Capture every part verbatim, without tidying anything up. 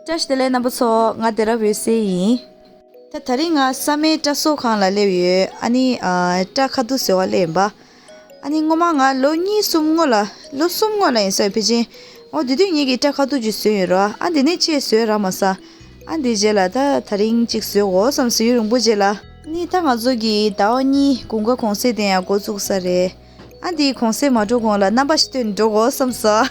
བཀྲ་ཤིས་བདེ་ལེགས་རྣམ་པ་ཚོ། ང་སྡེ་ར་འོད་ཟེར་ཡིན། ད་དེ་རིང་ང་བསམ་ཡས་སྐྲ་བཟོ་ཁང་ལ་སླེབས་ཡོད། ཨ་ནི་ཨ། སྐྲ་ཁ་ཐུག་བཟོ་བ་སླེབས་ཡིན་པ། ཨ་ནི་སྔོན་མ་ང་ལོ་གཉིས་གསུམ་སྔོན་ལ། ལོ་གསུམ་སྔོན་ལ་ཡིན་ས་ཡོད་ཕལ་ཆེར། འོ་དེ་དུས་ངེད་ཀྱིས་སྐྲ་ཁ་ཐུག་ཅིག་བཟོས་ཡོད་ར། ཨ་དེ་ནས་ཅིག་བཟོས་རག་མ་སོང་། ཨ་དེ་རྗེས་ལ་ད་དེ་རིང་ཅིག་བཟོས་འོ་བསམ་སོང་། ཡུན་རིང་པོ་རྗེས་ལ། ཨ་ནི་ད་ང་ཚོ་གི་ཟླ་བ་གཉིས་དགུན་ཁ་གུང་སེང་དེ་ཡང་འགོ་བཙུགས་ས་རེད། ཨ་དེ་གུང་སེང་མ་འགྲོ་གོང་ལ་རྣམ་པ་ཞིག་སྟོན་འགྲོ་འོ་བསམ་སོང་།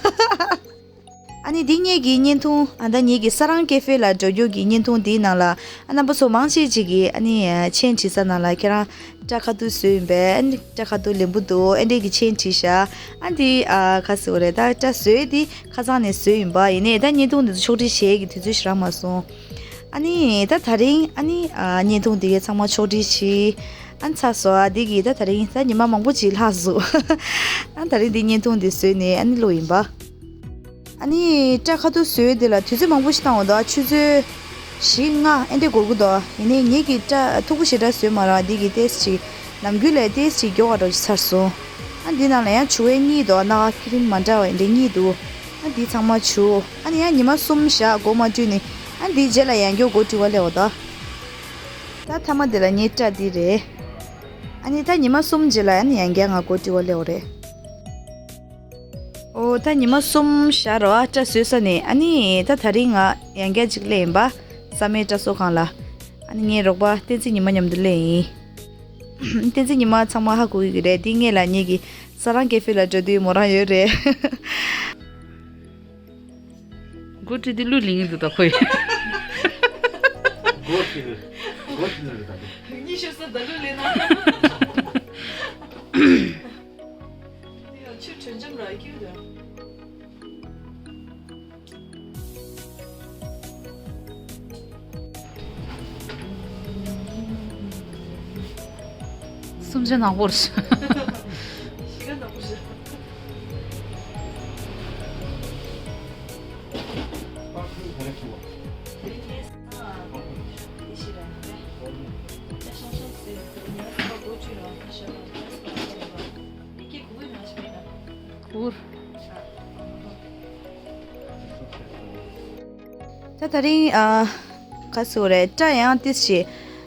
ཨ་ནི་འདི་ངེད་ཀྱི་བརྙན་ཐུང་། ཨ་ད་ངེད་ཀྱི་ས་རང་ཀེ་ཧྥེ་ལ་འགྲོ་རྒྱུ་གི་བརྙན་ཐུང་འདིའི་ནང་ལ། ཨ་རྣམ་པ་ཚོ་མང་ཆེ་ཅིག་གིས་ཨ་ནི་མཆན་བྲིས་ས་ནང་ལ་ཁྱེད་རང་སྐྲ་ཁ་ཐུག་བཟོས་ཡིན་པས། ཨ་ནི་སྐྲ་ཁ་ཐུག་ལེན་པོ་འདུག་ཨེ་འདྲས་ཀྱི་མཆན་བྲིས་ཤག་ཨ་འདི་ཨ་ག་ཟེར་བ་རེད། ད་སྐྲ་བཟོས་འདི་ཁ་སང་ནས་བཟོས་ཡིན་པ། ཡིན་ནའི་ད་བརྙན་ཐུང་འདི་ཚོ་ཕྱོགས་སྒྲིག་བྱེད་ཀྱི་དུས་ཚོད་ཞིག་རག་མ་སོང་། ཨ་ནི་ད་དེ་རིང་ཨ་ནི་ཨ་བརྙན་ཐུང་འདི་གའི་ཚང་མ་ཕྱོགས་སྒྲིག་བྱས། ཨ་ནི་ཚར་སོང་། ཨ་འདི་གི་ད་དེ་རིང་ད་ཉི་མ་མང་པོ་ཅིག་ལྷག་སོང་། ཨ་དེ་རིང་འདི་བརྙན་ཐུང་འདི་བཟོས་ནས་ཨ་ནི་བླུགས་ཡིན་པ། ཨ་ནི་སྐྲ་ཁ་ཐུག་བཟོས་དེ་ལ་དུས་ཚོད་མང་པོ་ཞིག་བཏང་བ་འདུག་ཨ་ཆུ་ཚོད་བཞི་ལྔ་ཨེ་འདྲས་འགོར་གི་འདུག་ཡིན་ནའི་ངེད་ཀྱིས་སྐྲ་མཐུག་པོ་ཞེ་དྲག་བཟོས་མ་རག་འདི་གི་ཏོག་ཙམ་ཅིག་ནམ་རྒྱུན་ལས་ཏོག་ཙམ་ཅིག་མགྱོགས་པ་འདྲ་ཅིག་ཚར་སོང་། ཨ་འདི་ནང་ལ་ཡང་བྱུག་པའི་གཉིས་འདུག་སྣ་ཁ་ཁི་རིམ་མ་འདྲ་བ་འདྲ་གཉིས་འདུག་ཨ་འདི་ཚང་མ་བྱུག་ཨ་ནི་ཡང་ཉི་མ་གསུམ་བཞག་སྒོ་མ་བཀྲུས་ནས། ཨ་འདི་རྗེས་ལ་ཡང་བསྐྱར་སྒོ་བཀྲུ་བ་སླེབས་པ་འདུག་ད་མཐའ་མ་དེ་ལ་ངའི་སྐྲ་འདི་རེད། ཨ་ནི་ད་ཉི་མ་གསུམ་རྗེས་ལ་ཨ་ནི་ཡང་བསྐྱར་ང་སྒོ་བཀྲུ་བ་སླེབས་པ་རེད། ཨོ་ད་ཉི་མ་གསུམ་བཞག་རོགས། ཨ་སྐྲ་བཟོས་ས་ནས། ཨ་ནི་ད་དེ་རིང་ང་ཡང་བསྐྱར་ཅིག་སླེབས་ཡིན་པ། བསམ་ཡས་སྐྲ་བཟོ་ཁང་ལ། ཨ་ནི་ངའི་རོགས་པ་བསྟན་འཛིན་ཉི་མ་མཉམ་དུ་སླེབས་ཡིན། བསྟན་འཛིན་ཉི་མ་ཚང་མ་ཧ་གོ་གི་རེད། འདི་སྔོན་ལ་ངེད་ཀྱི་ས་རང་ཀེ་ཧྥེ་ལ་འགྲོ་དུས་མོ་རང་ཡོད་རེད། སྒོ་བཀྲུས་དུས་གླུ་ལེན་གྱི་འདུག་ད་ཁོས། སྒོ་བཀྲུས་ནས། སྒོ་བཀྲུས་ནས་རེད་ད། གཉིད་ཤོར་ས་ད་གླུ་ལེན་ན། ཆུ་དྲོད་འཇམ་ར་ཀིའུ་ད། སུམ་ཅུ་ནག་པོར། ཤི་ག་ནག་པོ་ཞིག་ད་དེ་རིང་ཨ་ག་ཟེར་རེད། སྐྲ་ཡང་ཏོག་ཙམ་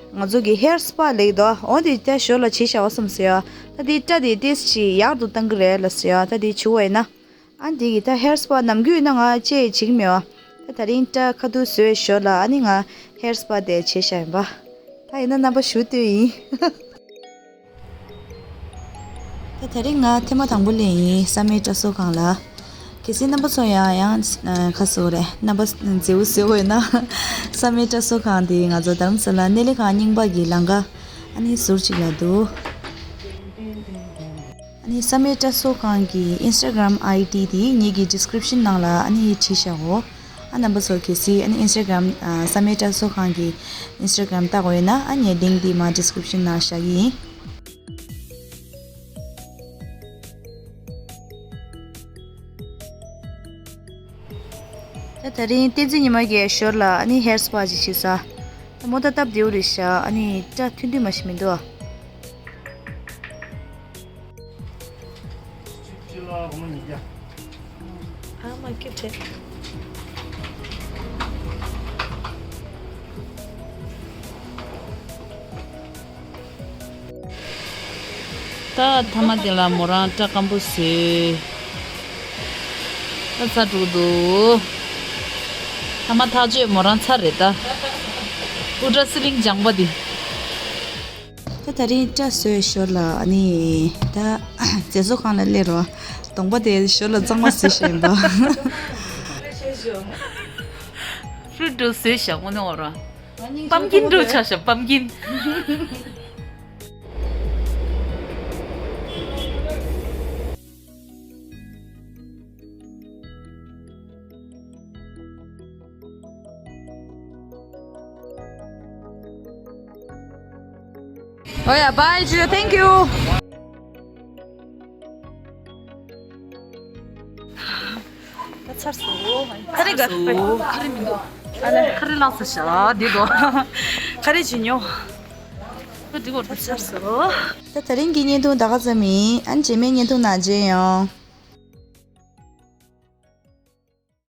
ང་ཚོ་གི་ཧེར་སྤ་ལེགས་དོ། འོ་དེ་ད་ཞོར་ལ་བྱས་བཞག་པ་བསམ་སོང་ཡ། ད་དེ་སྐྲ་དེ་ཏོག་ཙམ་ཡག་ཏུ་བཏང་གི་རེད་ལབ་སོང་ཡ། ད་དེ་བྱུག་པ་ཡིན་ན། ཨ་འདི་གི་ད་ཧེར་སྤ་ནམ་རྒྱུན་ཡིན་ན་ང་ཅེས་བྱེད་ཀྱི་མེད་པ། ད་དེ་རིང་སྐྲ་ཁ་ཐུག་བཟོས་ཞོར་ལ་ཨ་ནི་ང་ཧེར་སྤ་དེ་བྱས་བཞག་ཡིན་པ། ད་ཡིན་ན་རྣམ་པ་ཞུ་ལྟོས་ཡིན། ད་དེ་རིང་ང་ཐེངས་མ་དང་པོ་སླེབས་ཡིན་བསམ་ཡས་སྐྲ་བཟོ་ཁང་ལ། གལ་སྲིད་རྣམ་པ་ཚོ་ཡང་ཡང་ཨ་ག་ཟེར་རེད། རྣམ་པ་མཛེས་པོ་བཟོ་དགོས་ཡོད་ན། བསམ་ཡས་སྐྲ་བཟོ་ཁང་དེ་ང་ཚོ་རྡ་རམ་ས་ལ་གནས་ལས་ཁང་རྙིང་པ་གི་ལམ་ཁ་ཨ་ནི་ཟུར་གཅིག་ལ་འདུག་ཨ་ནི་བསམ་ཡས་སྐྲ་བཟོ་ཁང་གི་ཨིན་སི་ཊ་གྷ་རམ་ཨའི་ཌི་དེ་ངེད་ཀྱི་ཌི་སི་ཀི་རིབ་ཤན་ནང་ལ་ཨ་ནི་བྲིས་བཞག་གོ། ཨ་རྣམ་པ་ཚོ་གལ་སྲིད་ཨ་ནི་ཨིན་སི་ཊ་གྷ་རམ་ཨ་བསམ་ཡས་སྐྲ་བཟོ་ཁང་གི་ཨིན་སི་ཊ་གྷ་རམ་ལྟ་དགོས་ཡོད་ན་ཨ་ནི་ལིང་ཀི་དེ་མར་ཌི་སི་ཀི་རིབ་ཤན་ནང་བཞག་གི་ཡིན། ད་དེ་རིང་བསྟན་འཛིན་ཉི་མ་གིས་ཞོར་ལ་ཨ་ནི་ཧེར་སྤ་ཅིག་བྱས་ས། ད་མོ་ད་སྟབས་བདེ་པོ་རེད་ཤག་ཨ་ནི་སྐྲ་ཐུང་ཐུང་མ་ཞིག་མི་འདུག་ཨ། ཨ་མ་ཀི་ཁྲེ། ད་ཐ་མ་དེ་ལ་མོ་རང་སྐྲ་སྐམ་པོ་བཟོས། ད་ཚར་འགྲོ་གི་འདུག་ཐ་མ་ཐག་གཅོད་མོ་རང་ཚར་རེད་ད། དབུ་སྐྲ་སི་ལིང་སྦྱངས་པ་འདི། ད་དེ་རིང་སྐྲ་བཟོས་ཞོར་ལ་ཨ་ནི་ད་རྫས་བཟོ་ཁང་ལ་སླེབས་རོགས། གདོང་པ་དེ་ཞོར་ལ་གཙང་མ་བཟོས་བཞག་ཡིན་པ། ཧྥི་རུ་ཊི་རོལ་བཟོས་བཞག་དངོས་གནས་འོ་ར། པམ་ཀིན་རོལ་ཆགས་བཞག་པམ་ཀིན། Oh yeah, bye, Julia. Thank you. ད་ཚར་སོང་། ཁ་རི་ག་ཁ་རི་མི་འདུག་ཨ་ལེ། ཁ་རི་ལངས་སོང་ཤག་འདི་གོ་ཁ་རི་ཇི་ཉོ། ད་འགྲིག་གོ་ད་ཚར་སོང་། ད་དེ་རིང་གི་བརྙན་ཐུང་ད་ག་ཙམ་ཡིན། ཨ་ནི་རྗེས་མའི་བརྙན་ཐུང་ནང་མཇལ་ཡོང་།